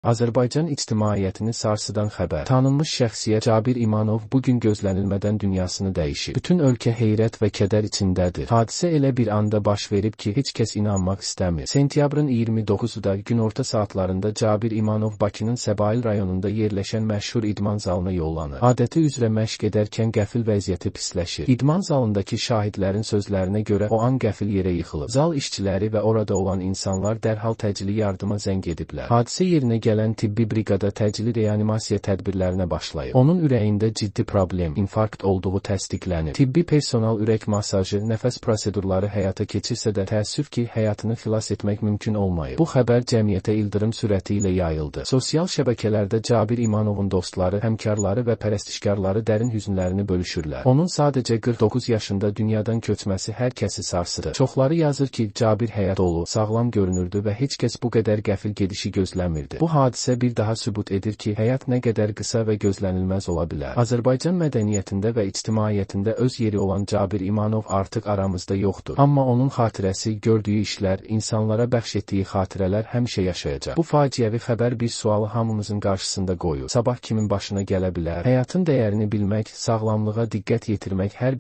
Azərbaycan ictimaiyyətini sarsıdan xəbər. Tanınmış şəxsiyyət Cabir İmanov bu gün gözlənilmədən dünyasını dəyişib. Bütün ölkə heyrət və kədər içindədir. Hadisə elə bir anda baş verib ki, heç kəs inanmaq istəmir. Sentyabrın 29-da günorta saatlarında Cabir İmanov Bakının Səbail rayonunda yerləşən məşhur idman zalına yollanır. Adəti üzrə məşq edərkən qəfil vəziyyəti pisləşir. İdman zalındakı şahidlərin sözlərinə görə o an qəfil yerə yıxılıb. Zal işçiləri və orada olan insanlar dərhal təcili yardıma zəng ediblər. Hadisə yerinə gələn tibbi briqada təcili reanimasiya tədbirlərinə başlayıb. Onun ürəyində ciddi problem, infarkt olduğu təsdiqlənib. Tibbi personal ürək masajı, nəfəs prosedurları həyata keçirsə də təəssüf ki, həyatını xilas etmək mümkün olmayıb. Bu xəbər cəmiyyətə ildırım sürəti ilə yayıldı. Sosial şəbəkələrdə Cabir İmanovun dostları, həmkarları və pərəstişkarları dərin hüznlərini bölüşürlər. Onun sadəcə 49 yaşında dünyadan köçməsi hər kəsi sarsıdı. Çoxları yazır ki, Cabir həyat dolu, sağlam görünürdü və heç kəs bu qədər qəfil gedişi gözləmirdi. Bu hadisə bir daha sübut edir ki, həyat nə qədər qısa və gözlənilməz ola bilər. Azərbaycan mədəniyyətində və ictimaiyyətində öz yeri olan Cabir İmanov artıq aramızda yoxdur. Amma onun xatirəsi, gördüyü işlər, insanlara bəxş etdiyi xatirələr həmişə yaşayacaq. Bu faciəvi xəbər bir sualı hamımızın qarşısında qoyur. Sabah kimin başına gələ bilər? Həyatın dəyərini bilmək, sağlamlığa diqqət yetirmək hər